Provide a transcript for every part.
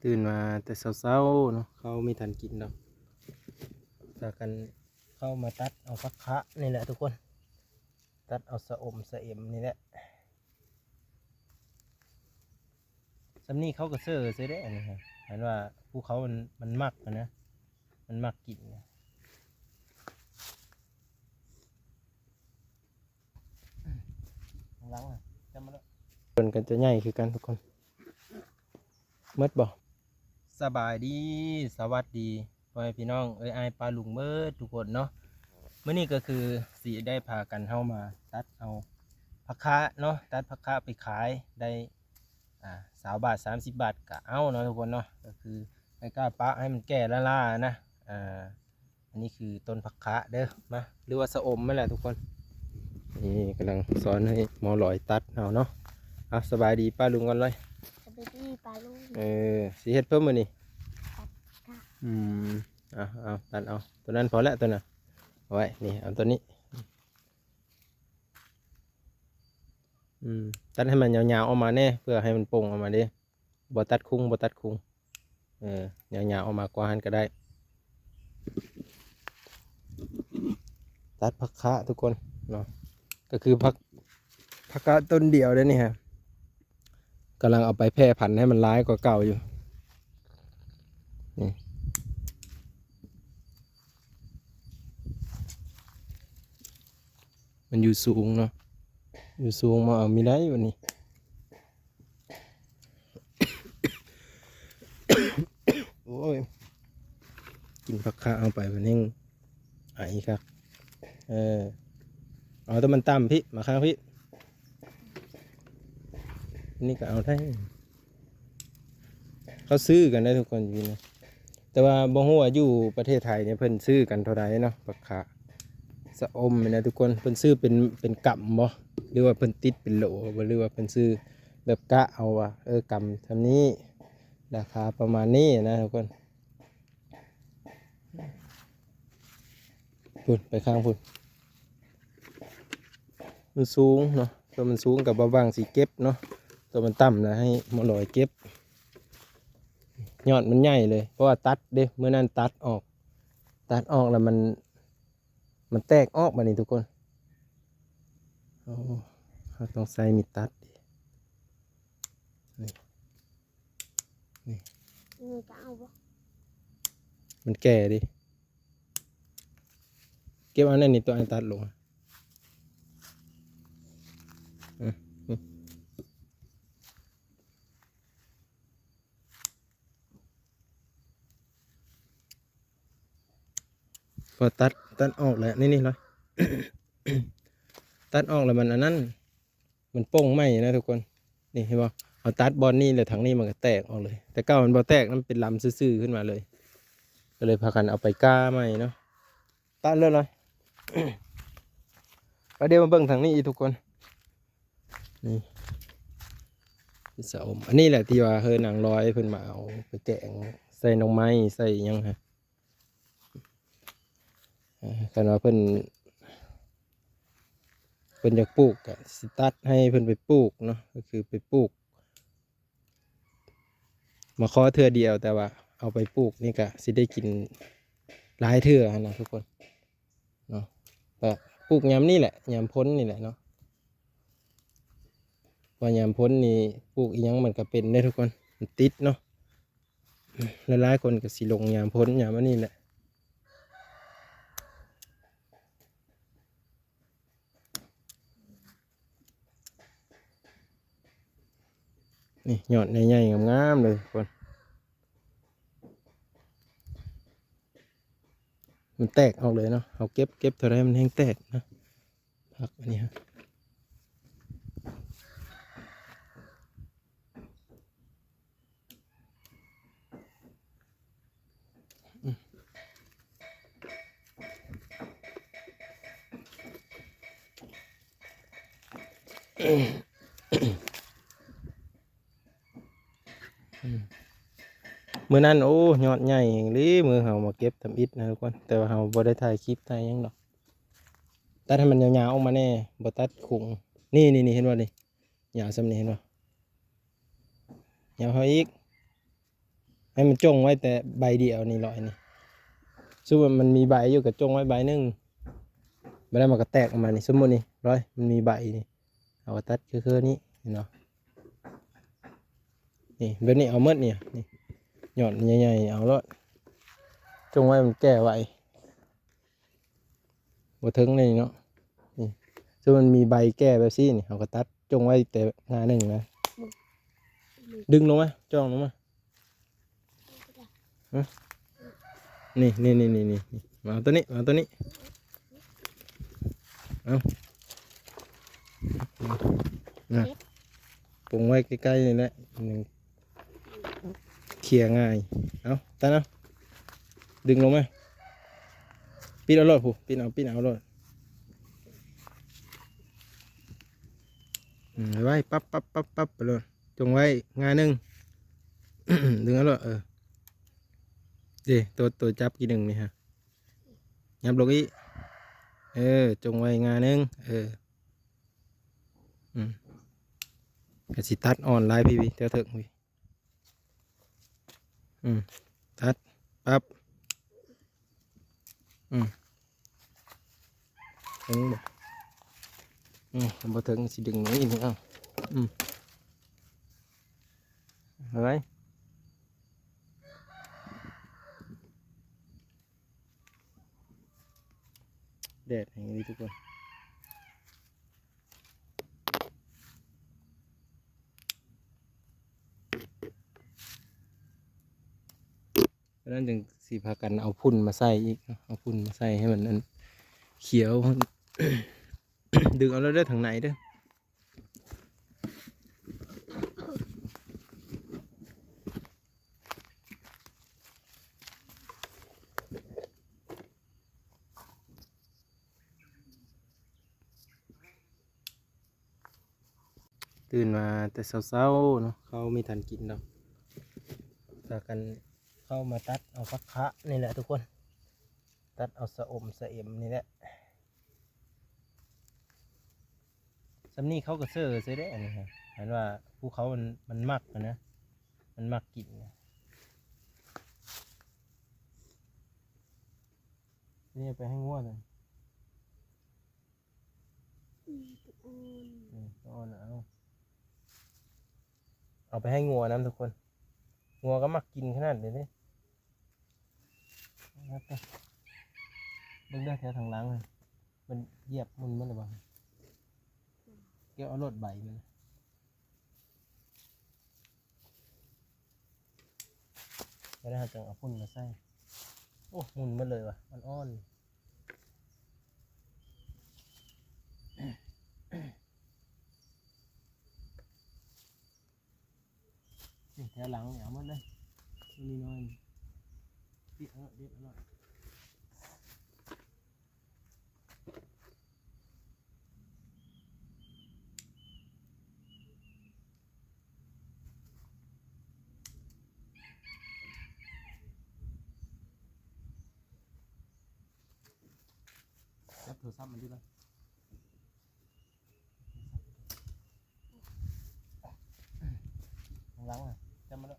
ຕື່ນມາແຕ່ເຊົ້າໆເນາະ ເຂົ້າບໍ່ທັນກິນດອກ ພາກັນເຂົ້າມາຕັດເອົາຜັກຄະນີ້ແຫຼະທຸກຄົນ ຕັດເອົາຊະອົມຊະເອັມນີ້ແຫຼະ. ສ່ຳນີ້ເຂົາກໍເຊີໃສ່ເດ້ ອັນນີ້ຮະ ອັນວ່າພູເຂົາມັນ ມັນມັກຫັ້ນນະ ມັນມັກກິນນະ. ເພິ່ນກໍຈະໃຫຍ່ຄືກັນທຸກຄົນ. ໝົດບໍ່? ສະບາຍດີ ສະຫວັດດີ ພໍ່ແມ່ພີ່ນ້ອງເອີຍ ອ້າຍປ້າລຸງເບິດທຸກຄົນເນາະ. ມື້ນີ້ກໍຄືຊິໄດ້ພາກັນເຮົາມາຕັດເອົາຜັກຄະເນາະ ຕັດຜັກຄະໄປຂາຍໄດ້ ອ່າ ຊາວບາດ ສາມສິບບາດກໍເອົາເນາະທຸກຄົນເນາະ. ກໍຄືໄປກ້າປະໃຫ້ມັນແກ່ລ້າໆນະ ອ່າ ອັນນີ້ຄືຕົ້ນຜັກຄະເດີ ມາ ຫຼືວ່າຊະອົມນັ້ນແຫຼະທຸກຄົນ. ນີ້ກຳລັງສອນໃຫ້ໝໍລອຍຕັດເອົາເນາະ. ເອົາ ສະບາຍດີປ້າລຸງກ່ອນເລີຍ. ສະບາຍດີປ້າລຸງ. ເອີ ຊິເຮັດເພີ່ມມື້ນີ້? ຕັດກະ ອືມ ເອົາ ເອົາ ຕັດເອົາ ຕົວນັ້ນພໍແລ້ວ ຕົວນັ້ນເອົາໄວ້ ນີ້ ເອົາຕົວນີ້ ອືມ ຕັດໃຫ້ມັນຍາວໆອອກມາແດ່ ເພື່ອໃຫ້ມັນໂປ່ງອອກມາເດ້. ບໍ່ຕັດຄຸງ ບໍ່ຕັດຄຸງ ເອີ ຍາວໆອອກມາກວ່າຫັ້ນກໍໄດ້. ຕັດຜັກຄະທຸກຄົນເນາະ ກໍຄືຜັກ ຜັກຄະຕົ້ນດຽວເດ້ນີ້ຮະ ກຳລັງເອົາໄປແຜ່ພັນໃຫ້ມັນຫຼາຍກວ່າເກົ່າຢູ່. ນີ້ ມັນຢູ່ສູງເນາະ ຢູ່ສູງມາເອົາມີໄດ້ບັດນີ້. ໂອ້ຍ ກິນຜັກຄະເອົາໄປມັນແຮ່ງໄອຄັກ. ເອີ ເອົາແຕ່ມັນຕ່ຳພີ້ ມາຂ້າງພີ້ ນີ້ກໍເອົາໄດ້. ເຂົາຊື້ກັນໄດ້ທຸກຄົນຢູ່ນີ້ນະ ແຕ່ວ່າບໍ່ຮູ້ວ່າຢູ່ປະເທດໄທນີ້ເພິ່ນຊື້ກັນເທົ່າໃດເນາະ ຜັກຄະຊະອົມນີ້ນະທຸກຄົນ. ເພິ່ນຊື້ເປັນ ເປັນກຳບໍ່ ຫຼືວ່າເພິ່ນຕິດເປັນໂຫຼບໍ່ ຫຼືວ່າເພິ່ນຊື້ແບບກະເອົາວ່າ ເອີ ກຳສ່ຳນີ້ ລາຄາປະມານນີ້ນະທຸກຄົນ. ພຸ້ນ ໄປຂ້າງພຸ້ນ ມັນສູງເນາະ ຕົວມັນສູງກໍບໍ່ຫວັງຊິເກັບເນາະ ຕົວມັນຕ່ຳນະ ໃຫ້ໝໍລອຍເກັບ. ຍອດມັນໃຫຍ່ເລີຍ ເພາະວ່າຕັດເດ້ ມື້ນັ້ນຕັດອອກ ຕັດອອກແລ້ວມັນ ມັນແຕກອອກບັດນີ້ທຸກຄົນ. ໂອ້ ເຮົາຕ້ອງໃຊ້ມີດຕັດ ນີ້ ນີ້ ນີ້ກໍເອົາບໍ່? ມັນແກ່ເດ້ ເກັບເອົາແນ່ນີ້ ຕົວອ້າຍຕັດລົງ ອືມ ອືມ. ພໍຕັດ ຕັດອອກແລ້ວ ນີ້ ນີ້ລະ ຕັດອອກແລ້ວມັນອັນນັ້ນ ມັນໂປ່ງໃໝ່ນະທຸກຄົນ. ນີ້ເຫັນບໍ່ ເຮົາຕັດບ່ອນນີ້ແລ້ວທາງນີ້ມັນກໍແຕກອອກເລີຍ ແຕ່ເກົ່າມັນບໍ່ແຕກນະ ມັນເປັນລຳຊື່ໆຂຶ້ນມາເລີຍ ກໍເລີຍພາກັນເອົາໄປກ້າໃໝ່ເນາະ. ຕັດເລີຍ ໄປ ດຽວມາເບິ່ງທາງນີ້ອີກທຸກຄົນ. ນີ້ ຊະອົມ ອັນນີ້ແຫຼະທີ່ວ່າເຮີນາງລອຍເພິ່ນມາເອົາໄປແກງໃສ່ໜໍ່ໄມ້ໃສ່ຫຍັງຫັ້ນ ເອີ ຄັນວ່າເພິ່ນ ເພິ່ນຢາກປູກກໍຊິຕັດໃຫ້ເພິ່ນໄປປູກເນາະ ກໍຄືໄປປູກ ມາຂໍເທື່ອດຽວ ແຕ່ວ່າເອົາໄປປູກນີ້ກະຊິໄດ້ກິນຫຼາຍເທື່ອຫັ້ນນະທຸກຄົນເນາະ. ກະປູກຍາມນີ້ແຫຼະ ຍາມຝົນນີ້ແຫຼະເນາະ ເພາະຍາມຝົນນີ້ປູກອີ່ຫຍັງມັນກະເປັນເດ້ທຸກຄົນ ມັນຕິດເນາະ. ຫຼາຍໆຄົນກະຊິລົງຍາມຝົນ ຍາມອັນນີ້ແຫຼະ. ນີ້ ຍອດໃຫຍ່ໆງາມໆເລີຍທຸກຄົນ ມັນແຕກອອກເລີຍເນາະ. ເຮົາເກັບ ເກັບເທົ່າໃດມັນແຮ່ງແຕກນະ ຜັກອັນນີ້ຮະ. ມື້ນັ້ນ ໂອ້ ຍອດໃຫຍ່ອີ່ຫຼີ ມື້ເຮົາມາເກັບທຳອິດນະທຸກຄົນ ແຕ່ວ່າເຮົາບໍ່ໄດ້ຖ່າຍຄລິບຖ່າຍຫຍັງດອກ. ຕັດໃຫ້ມັນຍາວໆອອກມາແດ່ ບໍ່ຕັດຄຸງ. ນີ້ໆໆ ເຫັນບໍ່ນີ້? ຍາວສ່ຳນີ້ ເຫັນບໍ່? ຍາວເຮົາອີກ. ໃຫ້ມັນຈົ່ງໄວ້ແຕ່ໃບດຽວນີ້ ລອຍນີ້ ສົມມຸດວ່າມັນມີໃບຢູ່ກໍຈົ່ງໄວ້ໃບໜຶ່ງ ບາດນັ້ນມັນກໍແຕກອອກມານີ້ ສົມມຸດນີ້ ລອຍ ມັນມີໃບນີ້ ເຮົາກໍຕັດຄືໆນີ້ ເຫັນບໍ່? ນີ້ ແບບນີ້ເອົາໝົດນີ້ ນີ້ ຍອດໃຫຍ່ໆ ເອົາໂລດ ຈົ່ງໄວ້ມັນແກ່ໄວ ບໍ່ເຖິງນີ້ເນາະ ນີ້ ຄືມັນມີໃບແກ່ແບບຊີ້ນີ້ ເຮົາກໍຕັດຈົ່ງໄວ້ແຕ່ງ່າໜຶ່ງນະ ດຶງລົງມາ ຈ່ອງລົງມາ ຮະ ນີ້ໆໆໆ ມາເອົາຕົວນີ້ ມາເອົາຕົວນີ້ ເອົາ ນະ ປົງໄວ້ໃກ້ໆນີ້ແຫຼະ ມັນຈັ່ງເຄຍງ່າຍ ເອົາ ຕັດເອົາ ດຶງລົງມາ ປິດເອົາໂລດ ຜູ້ ປິດເອົາ ປິດເອົາໂລດ ອືມ ໄວ້ ປັບໆໆໆ ໄປໂລດ ຈົ່ງໄວ້ງ່າໜຶ່ງ ດຶງເອົາໂລດ ເອີ ເດ້ ໂຕ ໂຕຈັບກີໜຶ່ງນີ້ຮະ ຫຍັບລົງອີກ ເອີ ຈົ່ງໄວ້ງ່າໜຶ່ງ ເອີ ອືມ ກະຊິຕັດອ່ອນຫຼາຍພີ້ ພີ້ ແຖວເທິງພີ້ ອືມ ຕັດ ປັບ ອືມ ເຖິງບໍ່? ອືມ ບໍ່ເຖິງ ຊິດຶງນີ້ ເອົາ ອືມ ເອົາໄວ້ ແດດແຮງອີ່ຫຼີທຸກຄົນ ເພາະນັ້ນຈຶ່ງຊິພາກັນເອົາຝຸ່ນມາໃສ່ອີກເນາະ ເອົາຝຸ່ນມາໃສ່ໃຫ້ມັນ ອັນ ຂຽວ ດຶງເອົາແລ້ວເດີ ທາງໃນເດີ. ຕື່ນມາແຕ່ເຊົ້າໆເນາະ ເຂົ້າບໍ່ທັນກິນດອກ ພາກັນເຂົ້າມາຕັດເອົາຜັກຂະນີ້ແຫຼະທຸກຄົນ ຕັດເອົາຊະອົມຊະເອັມນີ້ແຫຼະ. ສ່ຳນີ້ເຂົາກໍເຊີໃສ່ເດ້ ອັນນີ້ຮະ ອັນວ່າພູເຂົາມັນ ມັນມັກຫັ້ນນະ ມັນມັກກິນນະ ນີ້ເອົາໄປໃຫ້ງົວຊັ້ນ ອືມ ໂຕອ່ອນເອົາ ເອົາໄປໃຫ້ງົວນຳທຸກຄົນ ງົວກໍມັກກິນຂະໜາດນີ້ເດ້. ເບິ່ງເດີ ແຖວທາງຫຼັງ ມັນຢຽບໝຸ່ນໝົດແລ້ວບໍ່? ເກັບເອົາໂລດໃບມັນ ແລ້ວເຮົາຈັ່ງເອົາຝຸ່ນມາໃສ່. ໂອ້ ໝຸ່ນໝົດເລີຍວ່ະ ອ່ອນໆ. ນີ້ ແຖວຫຼັງນີ້ເອົາໝົດເລີຍ ນີ້ນ້ອຍ ເດັດເອົາ ເດັດເອົາ. ຈັບໂທລະສັບມັນຢູ່ລະ. ທາງຫຼັງນະ ຈັບມາແລ້ວ.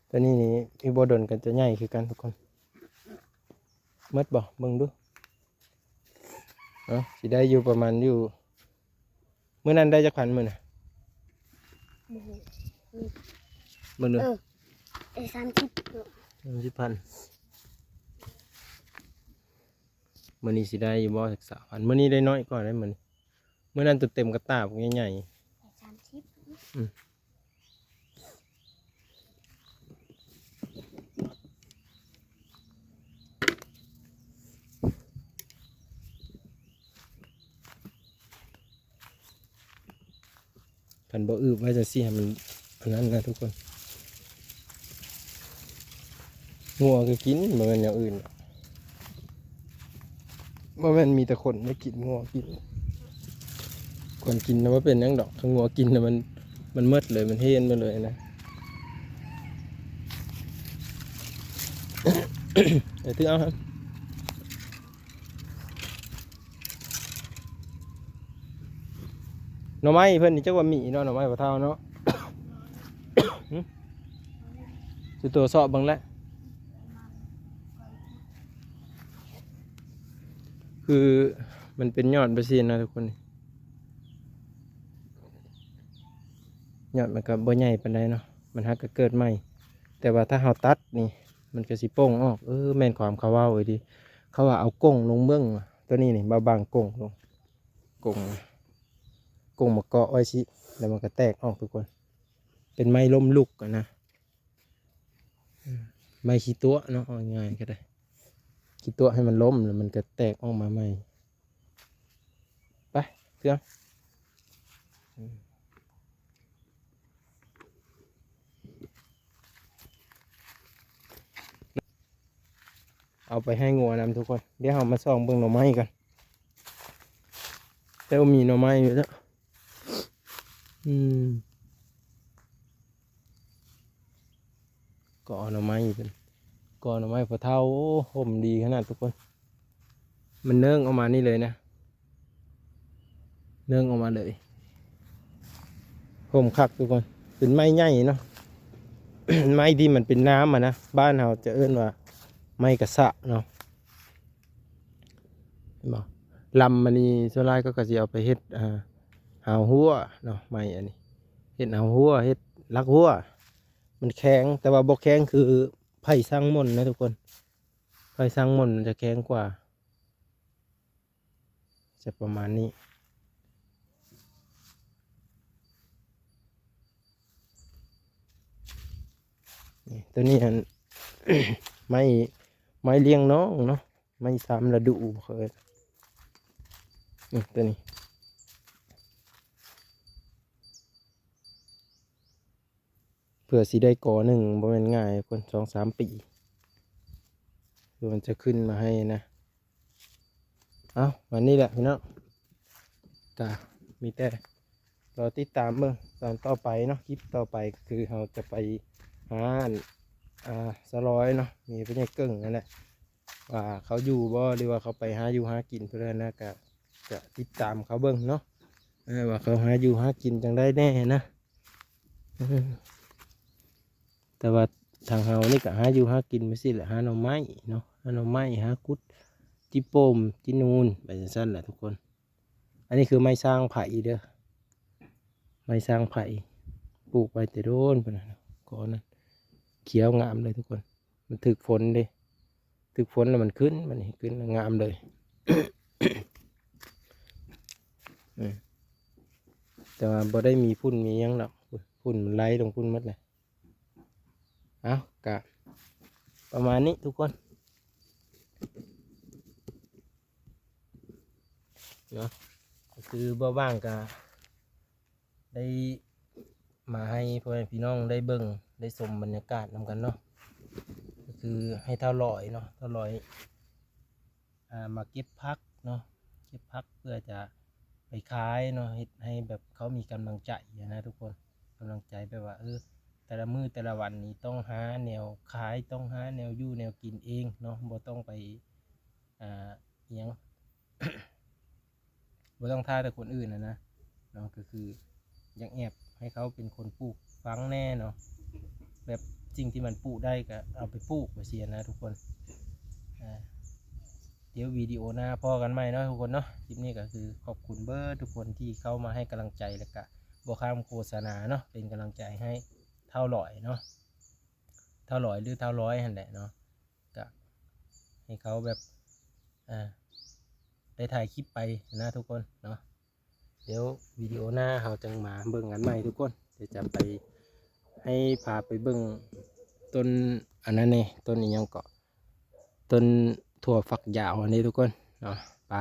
ຕົວນີ້ນີ້ ອີກບໍ່ດົນກໍຈະໃຫຍ່ຄືກັນທຸກຄົນ. ໝົດບໍ່? ເບິ່ງດູ. ເອົາ ຊິໄດ້ຢູ່ປະມານຢູ່ ມື້ນັ້ນໄດ້ຈັກພັນມື້ນະ? ບໍ່ຮູ້ ເບິ່ງດູ. ເອີ ໄດ້ສາມສິບ ສາມສິບພັນ. ມື້ນີ້ຊິໄດ້ຢູ່ບໍ່ ຈັກຊາວພັນ? ມື້ນີ້ໄດ້ນ້ອຍກວ່າໄດ໋ມື້ນີ້. ມື້ນັ້ນຕົວເຕັມກະຕ່າບັກໃຫຍ່ໆ ໄດ້ສາມສິບ. ອືມ. ຄັນບໍ່ອຶບໄວ້ຈັ່ງຊີ້ໃຫ້ມັນອັນນັ້ນນະທຸກຄົນ. ງົວກໍກິນ ບໍ່ແມ່ນແນວອື່ນ. ບໍ່ແມ່ນມີແຕ່ຄົນໄດ້ກິນ ງົວກິນ. ຄົນກິນນະບໍ່ເປັນຫຍັງດອກ ຄັນງົວກິນນະມັນ ມັນໝົດເລີຍ ມັນເຮນໝົດເລີຍນະ. ເອີ ຖືເອົາ ໜໍ່ໄມ້ເພິ່ນນີ້ ຈັກວ່າມີເນາະ ໜໍ່ໄມ້ພໍ່ເຖົ້າເນາະ. ຫຶ? ຊິຕົວເສາະເບິ່ງແຫຼະ ຄືມັນເປັນຍອດແບບຊີ້ນະທຸກຄົນ. ຍອດມັນກໍບໍ່ໃຫຍ່ປານໃດເນາະ ມັນຫາກະເກີດໃໝ່. ແຕ່ວ່າຖ້າເຮົາຕັດນີ້ ມັນກໍຊິໂປ່ງອອກ. ເອີ ແມ່ນຄວາມເຂົາເວົ້າອີ່ຫຼີ ເຂົາວ່າເອົາກົງລົງເບິ່ງ ຕົວນີ້ນີ້ ບາງກົງລົງ ກົງ ກົງມາເກາະໄວ້ຊິ ແລ້ວມັນກໍແຕກອອກທຸກຄົນ. ເປັນໄມ້ລົ້ມລຸກຫັ້ນນະ ອືມ ໄມ້ຂີ້ຕົວະເນາະ ເວົ້າງ່າຍໆກໍໄດ້ ຂີ້ຕົວະໃຫ້ມັນລົ້ມ ແລ້ວມັນກໍແຕກອອກມາໃໝ່. ໄປ ເຄື່ອງ ອືມ ເອົາໄປໃຫ້ງົວນຳທຸກຄົນ. ດຽວເຮົາມາສ່ອງເບິ່ງໜໍ່ໄມ້ກັນ ແຕ່ວ່າມີໜໍ່ໄມ້ຢູ່ເນາະ. ອືມ ກໍເອົາໜໍ່ໄມ້ເປັນ ກໍເອົາໜໍ່ໄມ້ພໍ່ເຖົ້າ. ໂອ້ ຮົ່ມດີຂະໜາດທຸກຄົນ ມັນເນີ່ງອອກມານີ້ເລີຍນະ ເນີ່ງອອກມາເລີຍ. ຮົ່ມຄັກທຸກຄົນ ເປັນໄມ້ໃຫຍ່ເນາະ ໄມ້ທີ່ມັນເປັນນ້ຳຫັ້ນນະ ບ້ານເຮົາຈະເອີ້ນວ່າໄມ້ກະສະເນາະ. ເຫັນບໍ່ ລຳມັນນີ້ສ່ວນຫຼາຍເຂົາກໍຊິເອົາໄປເຮັດ ອ່າ ຮາວຮົ້ວເນາະ ໄມ້ອັນນີ້ ເຮັດຮາວຮົ້ວ ເຮັດຫຼັກຮົ້ວ. ມັນແຂງ ແຕ່ວ່າບໍ່ແຂງຄືໄຜ່ສັງມົນນະທຸກຄົນ ໄຜ່ສັງມົນມັນຈະແຂງກວ່າ ຈະປະມານນີ້. ນີ້ ຕົວນີ້ຫັ້ນ ໄມ້ ໄມ້ລ້ຽງນ້ອງເນາະ ໄມ້ສາມລະດູເຂົາເອີ້ນ. ນີ້ ຕົວນີ້ ເພື່ອຊິໄດ້ກໍໜຶ່ງບໍ່ແມ່ນງ່າຍຄົນ ສອງສາມປີ ເພື່ອມັນຈະຂຶ້ນມາໃຫ້ນະ. ເອົາ ວັນນີ້ແຫຼະພີ່ນ້ອງ ກະມີແຕ່ລໍຕິດຕາມເບິ່ງຕອນຕໍ່ໄປເນາະ. ຄລິບຕໍ່ໄປກໍຄືເຮົາຈະໄປຫາ ອ່າ ສາວລອຍເນາະ ເມຍພໍ່ໃຫຍ່ເກິ່ງນັ້ນແຫຼະ ວ່າເຂົາຢູ່ບໍ່ ຫຼືວ່າເຂົາໄປຫາຢູ່ຫາກິນພຸ້ນແຫຼະນະ. ກະ ກະຕິດຕາມເຂົາເບິ່ງເນາະ ເອີ ວ່າເຂົາຫາຢູ່ຫາກິນຈັ່ງໃດແດ່ນະ. ເອີ ແຕ່ວ່າທາງເຮົານີ້ກໍຫາຢູ່ຫາກິນໄປຊີ້ແຫຼະ ຫາໜໍ່ໄມ້ເນາະ ຫາໜໍ່ໄມ້ ຫາຂຸດ ຈິໂປ່ມ ຈິນູນ ໄປຈັ່ງຊັ້ນແຫຼະທຸກຄົນ. ອັນນີ້ຄືໄມ້ສ້າງໄຜເດີ ໄມ້ສ້າງໄຜ ປູກໄວ້ແຕ່ໂດນພຸ້ນນະ ກໍນັ້ນ ຂຽວງາມເລີຍທຸກຄົນ. ມັນຖືກຝົນເດ້ ຖືກຝົນແລ້ວມັນຂຶ້ນ ມັນຂຶ້ນແລ້ວງາມເລີຍ. ອືມ ແຕ່ວ່າບໍ່ໄດ້ມີຝຸ່ນມີຫຍັງດອກ ຝຸ່ນມັນໄຫຼລົງພຸ້ນໝົດແຫຼະ. ເອົາ ກະປະມານນີ້ທຸກຄົນເນາະ ກໍຄືບໍ່ວ່າງກະໄດ້ມາໃຫ້ພໍ່ແມ່ພີ່ນ້ອງໄດ້ເບິ່ງໄດ້ຊົມບັນຍາກາດນຳກັນເນາະ ກໍຄືໃຫ້ທ້າວຫຼອຍເນາະ ທ້າວຫຼອຍ ອ່າ ມາເກັບຜັກເນາະ ເກັບຜັກເພື່ອຈະໄປຂາຍເນາະ ເຮັດໃຫ້ແບບເຂົາມີກຳລັງໃຈຫັ້ນນະທຸກຄົນ ກຳລັງໃຈແບບວ່າ ເອີ ແຕ່ລະມື້ແຕ່ລະວັນນີ້ຕ້ອງຫາແນວຂາຍ ຕ້ອງຫາແນວຢູ່ແນວກິນເອງເນາະ ບໍ່ຕ້ອງໄປ ອ່າ ອີ່ຫຍັງ ບໍ່ຕ້ອງຖ້າແຕ່ຄົນອື່ນຫັ້ນນະເນາະ ກໍຄືຢາກແອບໃຫ້ເຂົາເປັນຄົນປູກຝັງແດ່ເນາະ ແບບສິ່ງທີ່ມັນປູກໄດ້ກໍເອົາໄປປູກໄປຊີ້ນະທຸກຄົນ. ອ່າ ດຽວວິດີໂອໜ້າພໍ້ກັນໃໝ່ເນາະທຸກຄົນເນາະ. ຄລິບນີ້ກໍຄືຂອບຄຸນເບີດທຸກຄົນທີ່ເຂົ້າມາໃຫ້ກຳລັງໃຈ ແລ້ວກະບໍ່ຂ້າມໂຄສະນາເນາະ ເປັນກຳລັງໃຈໃຫ້ທ້າວຫຼອຍເນາະ ທ້າວຫຼອຍ ຫຼື ທ້າວລອຍຫັ້ນແຫຼະເນາະ. ກະໃຫ້ເຂົາແບບ ອ່າ ໄດ້ຖ່າຍຄລິບໄປນະທຸກຄົນເນາະ. ດຽວວິດີໂອໜ້າເຮົາຈັ່ງມາເບິ່ງກັນໃໝ່ທຸກຄົນ. ດຽວຈະໄປ ໃຫ້ພາໄປເບິ່ງຕົ້ນອັນນັ້ນແດ່ ຕົ້ນອີ່ຫຍັງເກາະ ຕົ້ນຖົ່ວຝັກຍາວອັນນີ້ທຸກຄົນເນາະ. ໄປ.